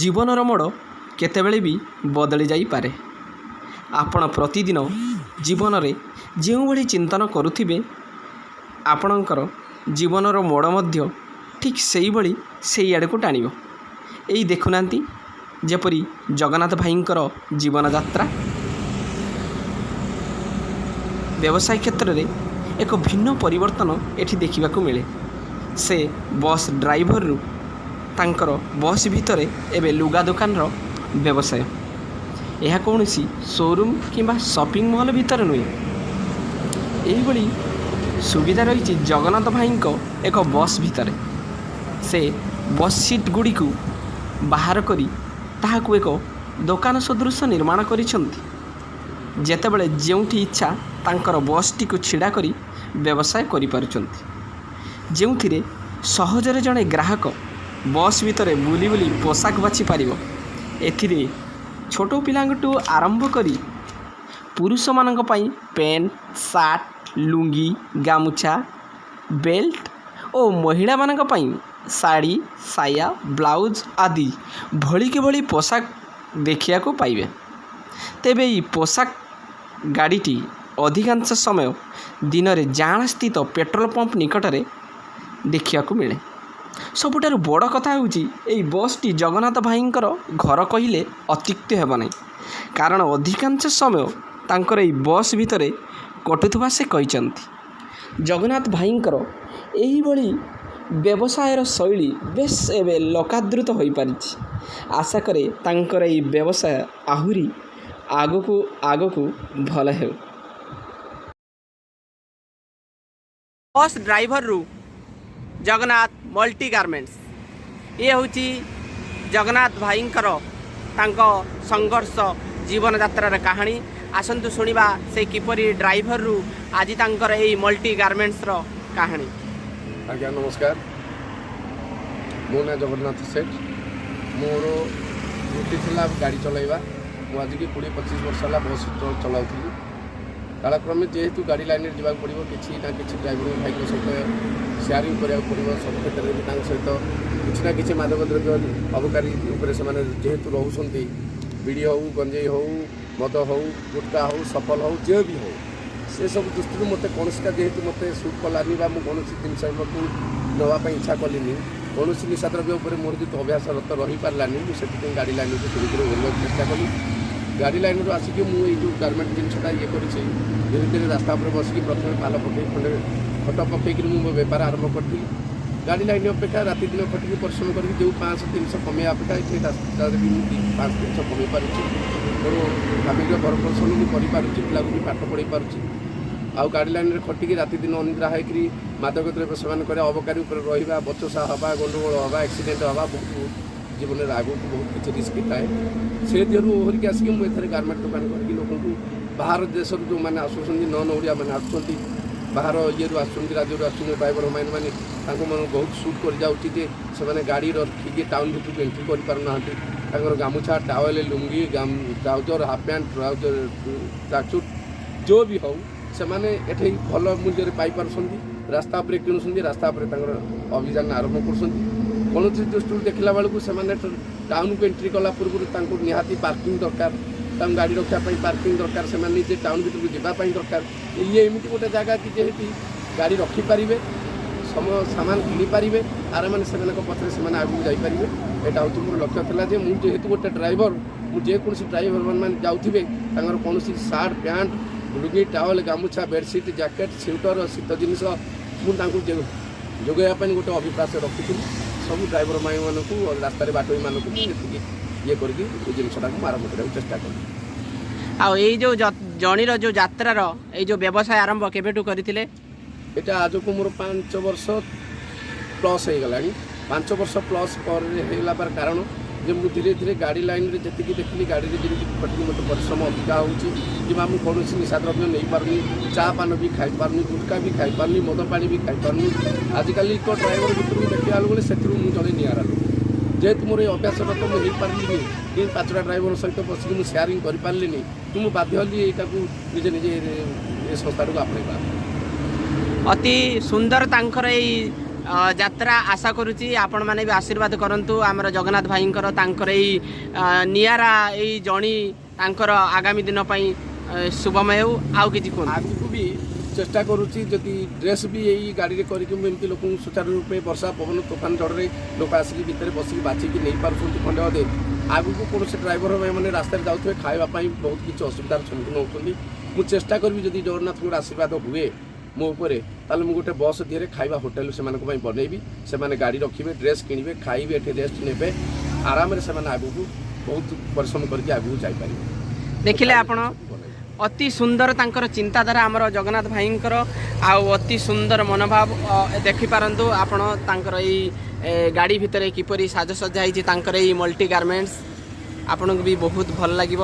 ଜୀବନର ମୋଡ଼ କେତେବେଳେ ବି ବଦଳି ଯାଇପାରେ। ଆପଣ ପ୍ରତିଦିନ ଜୀବନରେ ଯେଉଁଭଳି ଚିନ୍ତନ କରୁଥିବେ, ଆପଣଙ୍କର ଜୀବନର ମୋଡ଼ ମଧ୍ୟ ଠିକ୍ ସେଇଭଳି ସେଇ ଆଡ଼କୁ ଟାଣିବ। ଏଇ ଦେଖୁନାହାନ୍ତି, ଯେପରି ଜଗନ୍ନାଥ ଭାଇଙ୍କର ଜୀବନଯାତ୍ରା। ବ୍ୟବସାୟ କ୍ଷେତ୍ରରେ ଏକ ଭିନ୍ନ ପରିବର୍ତ୍ତନ ଏଠି ଦେଖିବାକୁ ମିଳେ। ସେ ବସ୍ ଡ୍ରାଇଭରରୁ ତାଙ୍କର ବସ୍ ଭିତରେ ଏବେ ଲୁଗା ଦୋକାନର ବ୍ୟବସାୟ। ଏହା କୌଣସି ସୋରୁମ୍ କିମ୍ବା ସପିଂ ମଲ୍ ଭିତରେ ନୁହେଁ। ଏହିଭଳି ସୁବିଧା ରହିଛି ଜଗନ୍ନାଥ ଭାଇଙ୍କ ଏକ ବସ୍ ଭିତରେ। ସେ ବସ୍ ସିଟ୍ ଗୁଡ଼ିକୁ ବାହାର କରି ତାହାକୁ ଏକ ଦୋକାନ ସଦୃଶ ନିର୍ମାଣ କରିଛନ୍ତି। ଯେତେବେଳେ ଯେଉଁଠି ଇଚ୍ଛା ତାଙ୍କର ବସ୍ଟିକୁ ଛିଡ଼ା କରି ବ୍ୟବସାୟ କରିପାରୁଛନ୍ତି, ଯେଉଁଥିରେ ସହଜରେ ଜଣେ ଗ୍ରାହକ ବସ୍ ଭିତରେ ବୁଲି ବୁଲି ପୋଷାକ ବାଛି ପାରିବ। ଏଥିରେ ଛୋଟ ପିଲାଙ୍କଠୁ ଆରମ୍ଭ କରି ପୁରୁଷମାନଙ୍କ ପାଇଁ ପ୍ୟାଣ୍ଟ, ସାର୍ଟ, ଲୁଙ୍ଗି, ଗାମୁଛା, ବେଲ୍ଟ ଓ ମହିଳାମାନଙ୍କ ପାଇଁ ଶାଢ଼ୀ, ସାୟା, ବ୍ଲାଉଜ୍ ଆଦି ଭଳିକି ଭଳି ପୋଷାକ ଦେଖିବାକୁ ପାଇବେ। ତେବେ ଏହି ପୋଷାକ ଗାଡ଼ିଟି ଅଧିକାଂଶ ସମୟ ଦିନରେ ଯାଆଁଳା ସ୍ଥିତ ପେଟ୍ରୋଲ ପମ୍ପ ନିକଟରେ ଦେଖିବାକୁ ମିଳେ। ସବୁଠାରୁ ବଡ଼ କଥା ହେଉଛି, ଏହି ବସ୍ଟି ଜଗନ୍ନାଥ ଭାଇଙ୍କର ଘର କହିଲେ ଅତ୍ୟୁକ୍ତି ହେବ ନାହିଁ, କାରଣ ଅଧିକାଂଶ ସମୟ ତାଙ୍କର ଏହି ବସ୍ ଭିତରେ କଟୁଥିବା ସେ କହିଛନ୍ତି। ଜଗନ୍ନାଥ ଭାଇଙ୍କର ଏହିଭଳି ବ୍ୟବସାୟର ଶୈଳୀ ବେଶ ଏବେ ଲୋକାଦୃତ ହୋଇପାରିଛି। ଆଶା କରେ ତାଙ୍କର ଏହି ବ୍ୟବସାୟ ଆହୁରି ଆଗକୁ ଆଗକୁ ଭଲ ହେଉ। ବସ୍ ଡ୍ରାଇଭରରୁ ଜଗନ୍ନାଥ ମଲ୍ଟି ଗାର୍ମେଣ୍ଟସ୍, ଇଏ ହେଉଛି ଜଗନ୍ନାଥ ଭାଇଙ୍କର ତାଙ୍କ ସଂଘର୍ଷ ଜୀବନଯାତ୍ରାର କାହାଣୀ। ଆସନ୍ତୁ ଶୁଣିବା ସେ କିପରି ଡ୍ରାଇଭରରୁ ଆଜି ତାଙ୍କର ଏଇ ମଲ୍ଟି ଗାର୍ମେଣ୍ଟସର କାହାଣୀ। ଆଜ୍ଞା ନମସ୍କାର। ମୋ ନାଁ ଜଗନ୍ନାଥ ସେଠ। ମୋର ବୃତ୍ତି ଥିଲା ଗାଡ଼ି ଚଲାଇବା। ମୁଁ ଆଜିକି 20-25 ବର୍ଷ ହେଲା ବସ୍ ଚଲାଉଥିଲି। କାଳକ୍ରମେ ଯେହେତୁ ଗାଡ଼ି ଲାଇନ୍ରେ ଯିବାକୁ ପଡ଼ିବ, କିଛି ନା କିଛି ଡ୍ରାଇଭର ଭାଇଙ୍କ ସହିତ ସେୟାରିଂ କରିବାକୁ ପଡ଼ିବ, ସବୁ କ୍ଷେତ୍ରରେ ବି ତାଙ୍କ ସହିତ କିଛି ନା କିଛି ମାଦକ ଦ୍ରବ୍ୟ ଅବକାରୀ ଉପରେ ସେମାନେ ଯେହେତୁ ରହୁଛନ୍ତି, ବିଡ଼ି ହେଉ, ଗଞ୍ଜେଇ ହେଉ, ମଦ ହେଉ, ଗୁଟକା ହେଉ, ସଫଲ ହେଉ, ଯେ ବି ହେଉ, ସେସବୁ ଦୃଷ୍ଟିରୁ ମୋତେ କୌଣସିଟା ଯେହେତୁ ମୋତେ ସୁଟ୍ କଲାନି ବା ମୁଁ କୌଣସି ଜିନିଷକୁ ନେବା ପାଇଁ ଇଚ୍ଛା କଲିନି, କୌଣସି ନିଶା ଦ୍ରବ୍ୟ ଉପରେ ମୋର ଯେହେତୁ ଅଭ୍ୟାସରତ ରହିପାରିଲାନି, ମୁଁ ସେଥିପାଇଁ ଗାଡ଼ି ଲାଇନ୍କୁ ଧୀରେ ଧୀରେ ଓହରିବାକୁ ଚେଷ୍ଟା କଲି। ଗାଡ଼ି ଲାଇନ୍ରୁ ଆସିକି ମୁଁ ଏଇ ଯେଉଁ ଗାର୍ମେଣ୍ଟ ଜିନିଷଟା ଇଏ କରିଛି, ଧୀରେ ଧୀରେ ରାସ୍ତା ଉପରେ ବସିକି ପ୍ରଥମେ ପାଲ ପକାଇ, ଖଣ୍ଡେ ଖଟ ପକାଇକିରି ମୁଁ ମୋ ବେପାର ଆରମ୍ଭ କରିଥିଲି। ଗାଡ଼ି ଲାଇନ୍ ଅପେକ୍ଷା ରାତି ଦିନ ଖଟିକି ପରିଶ୍ରମ କରିକି ଯେଉଁ 500-300 କମେଇବା ଅପେକ୍ଷା ଏଠି ରାସ୍ତାରେ ବି ମୁଁ 500-300 କମେଇ ପାରୁଛି। ମୋର ଫ୍ୟାମିଲିର ଭରଣପୋଷଣ ମୁଁ କରିପାରୁଛି, ପିଲାକୁ ବି ପାଠ ପଢ଼େଇ ପାରୁଛି। ଆଉ ଗାଡ଼ି ଲାଇନ୍ରେ ଖଟିକି ରାତି ଦିନ ଅନିଦ୍ରା ହେଇକିରି ମାଦକ ଦ୍ରବ୍ୟ ସେବନ କରିବା, ଅବକାରୀ ଉପରେ ରହିବା, ବଚସା ହେବା, ଗଣ୍ଡଗୋଳ ହେବା, ଆକ୍ସିଡେଣ୍ଟ ହେବା, ବହୁତ ଜୀବନରେ ଆଗକୁ ବହୁତ କିଛି ରିସ୍କ ଥାଏ। ସେ ଦେହରୁ ଓହରିକି ଆସିକି ମୁଁ ଏଥିରେ ଗାର୍ମେଣ୍ଟ ଦୋକାନ କରିକି ଲୋକଙ୍କୁ, ବାହାର ଦେଶରୁ ଯେଉଁମାନେ ଆସୁଛନ୍ତି, ନନ୍ ଓଡ଼ିଆ ମାନେ ଆସୁଛନ୍ତି, ବାହାର ଇଏରୁ ଆସୁଛନ୍ତି, ରାଜ୍ୟରୁ ଆସୁଛନ୍ତି ଡ୍ରାଇଭର ମାନେ, ତାଙ୍କୁ ମାନଙ୍କୁ ବହୁତ ସୁଟ୍ କରିଯାଉଛି ଯେ ସେମାନେ ଗାଡ଼ି ରଖିକି ଟାଉନ୍ ଭିତରକୁ ଏଣ୍ଟ୍ରି କରିପାରୁନାହାନ୍ତି। ତାଙ୍କର ଗାମୁଛା, towel, lungi, trouser, half pant, trouser, tracksuit ଯେଉଁ ବି ହେଉ, ସେମାନେ ଏଠି ଭଲ ମୂଲ୍ୟରେ ପାଇପାରୁଛନ୍ତି। ରାସ୍ତା ଉପରେ କିଣୁଛନ୍ତି, ରାସ୍ତା ଉପରେ ତାଙ୍କର ଅଭିଯାନ ଆରମ୍ଭ କରୁଛନ୍ତି। କୌଣସି ଦୃଷ୍ଟିରୁ ଦେଖିଲା ବେଳକୁ ସେମାନେ ଟାଉନକୁ ଏଣ୍ଟ୍ରି କଲା ପୂର୍ବରୁ ତାଙ୍କୁ ନିହାତି ପାର୍କିଂ ଦରକାର, ତାଙ୍କୁ ଗାଡ଼ି ରଖିବା ପାଇଁ ପାର୍କିଂ ଦରକାର, ସେମାନେ ନିଜେ ଟାଉନ୍ ଭିତରକୁ ଯିବା ପାଇଁ ଦରକାର। ଇଏ ଏମିତି ଗୋଟେ ଜାଗା କି ଯେହେତୁ ଗାଡ଼ି ରଖିପାରିବେ, ସାମାନ କିଣିପାରିବେ, ଆରାମରେ ସେମାନଙ୍କ ପଛରେ ସେମାନେ ଆଗକୁ ଯାଇପାରିବେ। ଏଇଟା ହେଉଛି ମୋର ଲକ୍ଷ୍ୟ ଥିଲା ଯେ ମୁଁ ଯେହେତୁ ଗୋଟେ ଡ୍ରାଇଭର, ମୁଁ ଯେକୌଣସି ଡ୍ରାଇଭର ମାନେ ଯାଉଥିବେ, ତାଙ୍କର କୌଣସି ସାର୍ଟ, ପ୍ୟାଣ୍ଟ, ଲୁଙ୍ଗି, ଟାୱେଲ, ଗାମୁଛା, ବେଡ଼ସିଟ୍, ଜ୍ୟାକେଟ୍, ସୁଇଟର, ଶୀତ ଜିନିଷ ମୁଁ ତାଙ୍କୁ ଯୋଗାଇବା ପାଇଁ ଗୋଟେ ଅଭିପ୍ରାୟ ରଖିଥିଲି। ସବୁ ଡ୍ରାଇଭର ଭାଇମାନଙ୍କୁ, ରାସ୍ତାରେ ବାଟୋଇମାନଙ୍କୁ ମୁଁ ଏତିକି ଇଏ କରିକି ଏ ଜିନିଷଟାକୁ ମୁଁ ଆରମ୍ଭ କରିବାକୁ ଚେଷ୍ଟା କଲି। ଆଉ ଏଇ ଯେଉଁ ଜଣିର ଯେଉଁ ଯାତ୍ରାର ଏଇ ଯେଉଁ ବ୍ୟବସାୟ ଆରମ୍ଭ କେବେଠୁ କରିଥିଲେ? ଏଇଟା ଆଜକୁ ମୋର 5 ବର୍ଷ ପ୍ଲସ୍ ହେଇଗଲାଣି। 5 ବର୍ଷ ପ୍ଲସ୍ ପରେ ହେଇଗଲା ପରେ, କାରଣ ଯେ ମୁଁ ଧୀରେ ଧୀରେ ଗାଡ଼ି ଲାଇନ୍ରେ ଯେତିକି ଦେଖିଲି, ଗାଡ଼ିରେ ଯେମିତି ଖଟିକି ମୋତେ ପରିଶ୍ରମ ଅଧିକା ହେଉଛି କିମ୍ବା ମୁଁ କୌଣସି ନିଶାଦ୍ରବ୍ୟ ନେଇପାରୁନି, ଚା ପାନ ବି ଖାଇପାରୁନି, ଗୁଟକା ବି ଖାଇପାରୁନି, ମଦ ପାଣି ବି ଖାଇପାରୁନି। ଆଜିକାଲି ତ ଡ୍ରାଇଭର ଭିତରକୁ ଦେଖିଲା ବେଳକୁ ସେଥିରୁ ମୁଁ ଜଣେ ନିଆରା ଲୋକ। ଯେହେତୁ ମୋର ଏଇ ଅଭ୍ୟାସଗତ ମୁଁ ହେଇପାରିଲିନି କି ପାଞ୍ଚଟା ଡ୍ରାଇଭର ସହିତ ବସିକି ମୁଁ ସେୟାରିଂ କରିପାରିଲିନି, ମୁଁ ବାଧ୍ୟ ହେଲି ଏଇଟାକୁ ନିଜେ ନିଜେ ଏ ସଂସ୍ଥାଟାକୁ ଆପଣେଇବା। ଅତି ସୁନ୍ଦର ତାଙ୍କର ଏଇ ଯାତ୍ରା ଆଶା କରୁଛି ଆପଣମାନେ ବି ଆଶୀର୍ବାଦ କରନ୍ତୁ ଆମର ଜଗନ୍ନାଥ ଭାଇଙ୍କର, ତାଙ୍କର ଏଇ ନିଆରା ଏଇ ଜର୍ଣ୍ଣି ତାଙ୍କର ଆଗାମୀ ଦିନ ପାଇଁ ଶୁଭମୟ ହେଉ। ଆଉ କିଛି କୁହନ୍ତୁ। ଆଗକୁ ବି ଚେଷ୍ଟା କରୁଛି, ଯଦି ଡ୍ରେସ୍ ବି ଏଇ ଗାଡ଼ିରେ କରିକି ମୁଁ ଏମିତି ଲୋକଙ୍କୁ ସୁଚାରୁ ରୂପେ ବର୍ଷା, ପବନ, ତୋଫାନ, ଝଡ଼ରେ ଲୋକ ଆସିକି ଭିତରେ ବସିକି ବାଛିକି ନେଇପାରୁଛନ୍ତି ଖଣ୍ଡେ ଅଧେ। ଆଗକୁ କୌଣସି ଡ୍ରାଇଭର ଭାଇମାନେ ରାସ୍ତାରେ ଯାଉଥିବେ, ଖାଇବା ପାଇଁ ବହୁତ କିଛି ଅସୁବିଧାର ସମ୍ମୁଖୀନ ହେଉଛନ୍ତି। ମୁଁ ଚେଷ୍ଟା କରିବି, ଯଦି ଜଗନ୍ନାଥଙ୍କର ଆଶୀର୍ବାଦ ହୁଏ ମୋ ଉପରେ, ତାହେଲେ ମୁଁ ଗୋଟେ ବସ୍ ଦିହରେ ଖାଇବା ହୋଟେଲ ସେମାନଙ୍କ ପାଇଁ ବନେଇବି। ସେମାନେ ଗାଡ଼ି ରଖିବେ, ଡ୍ରେସ୍ କିଣିବେ, ଖାଇବେ, ଏଠି ରେଷ୍ଟ ନେବେ ଆରାମରେ। ସେମାନେ ଆଗକୁ ବହୁତ ପରିଶ୍ରମ କରିକି ଆଗକୁ ଯାଇପାରିବେ। ଦେଖିଲେ ଆପଣ, ବନେଇବି। ଅତି ସୁନ୍ଦର ତାଙ୍କର ଚିନ୍ତାଧାରା ଆମର ଜଗନ୍ନାଥ ଭାଇଙ୍କର ଆଉ ଅତି ସୁନ୍ଦର ମନୋଭାବ। ଦେଖିପାରନ୍ତୁ ଆପଣ ତାଙ୍କର ଏଇ ଗାଡ଼ି ଭିତରେ କିପରି ସାଜସଜ୍ଜା ହେଇଛି ତାଙ୍କର ଏଇ ମଲ୍ଟି ଗାର୍ମେଣ୍ଟସ୍। ଆପଣଙ୍କୁ ବି ବହୁତ ଭଲ ଲାଗିବ।